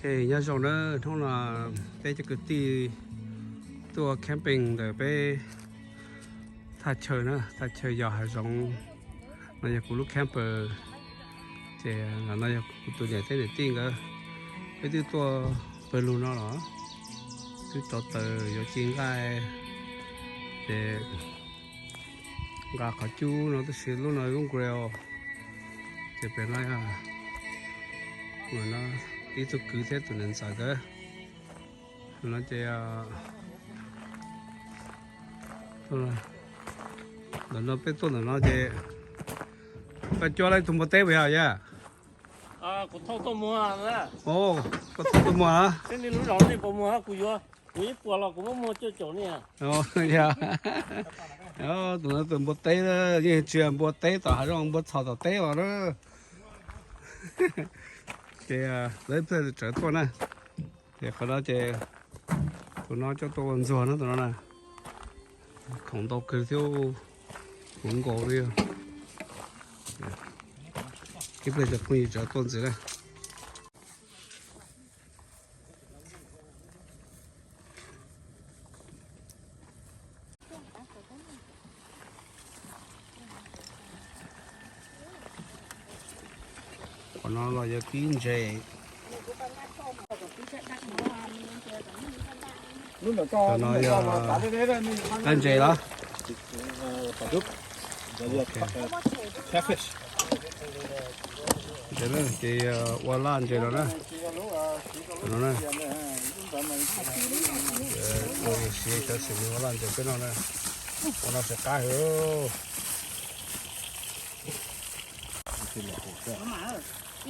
Nyob zoo na, hnub no peb cov kwv tij tuaj camping ntawm peb thaj chaw na, thaj chaw yos hav zoov. No yog kuv lub camper, ces no yog kuv tus niam thiab niam tij nkawd. Peb twb tuaj pawg lug no los twb rau taws yuav ci nqaij, ces nqa qhov cub no tab sis lub no lub grill. Ces pem no yog ib tug kwv thiab tus niam ntxawm nkawd. No ces ntawm no peb tuaj ntawm no ces koj cuab lawv tus npua teb puas yog? Kuv thauj tuaj muag. Koj thauj tuaj muag na? Kuv ib puas los kuv muab muag cuaj caum ne. Tus no tus npua teb, yeej tsis yog npua teb tom hav zoov, npua txhom tom teb os na. Ces lawv ib pliag tsawv tuaj na. Ces qhov no ces tus no coj tuaj ua ntxuag na, tus no na. Khoom ntau kawg thiab, khoom nkaus li. Ib pliag cov phooj ywg tsawv tuaj ntxiv na. Qhov no los yog kib ntses. Cov no yog qab ntses los? Ces ua laj ntses no na. No na. Siv cov sim ua laj ntses peb no na. Ua no tsis qab heev. Cov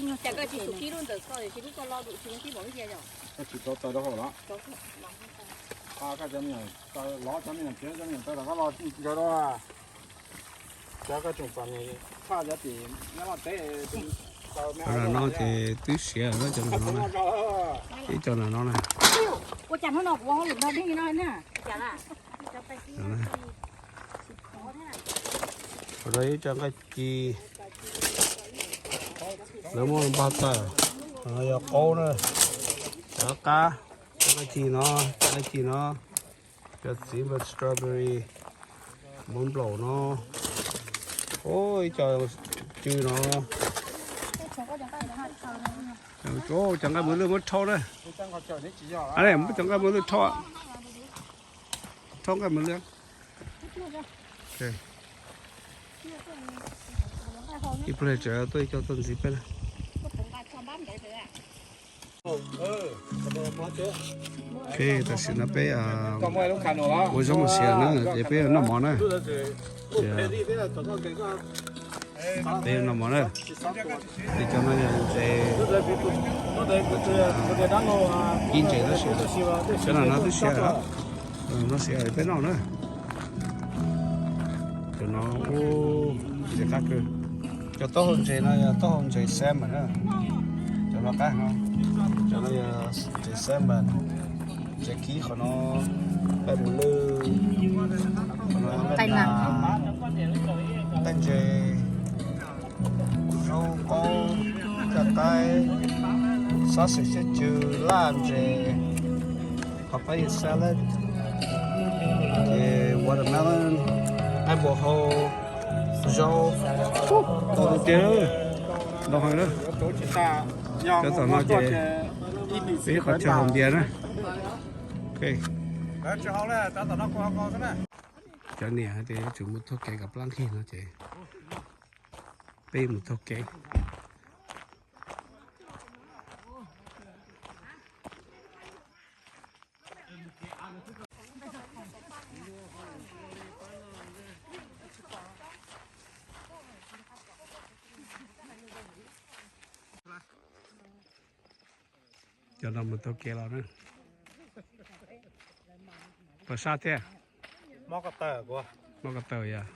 no ces twb siav lawm cov no na. Ib co no na. Qhov no ib co nqaij ci, lawv muab npog tawm. Qhov no yog qaub na, cov qab, cov nqaij ci no, cov nqaij ci no, cov txiv npawg strawberry, muab nplaum no. Ib co cw no. Cov nqaij mos lwj muab rhaub na. Muab cov nqaij mos lwj rhaub. Rhaub nqaij mos lwj. Ib pliag tsawv tuaj ib co tuaj ntxiv peb na. Ok, tam sim no peb ua zaub mus siav na, ces peb noj mov na. Peb noj mov na. Ces cov no yog ntses, kib ntses tab sis cov no no twb siav lawm, no siav peb noj na. Cov no ub, ntses qab kawg. Cov taub hau ntses no yog taub hau ntses salmon na. Cov no qab no. Cov no yog ntses salmon. Ntses kib qhov no, nqaij mos lwj, qhov no nqaij nas, nqaij ntses, zaub qaub, caj qaib, sausage, cw, laj ntses, papaya salad, ces watermelon, nqaij npua hau, zaub, tau tiag tiag, ntau heev na. Cov tom no ces peb qhov chaw haus npias na. Cov niam tias yuav tsum mus taug kev kom plab nqig no ces peb mus taug kev. Cov no mus taug kev los na. Puas sab thiab? Mob ko taw yog.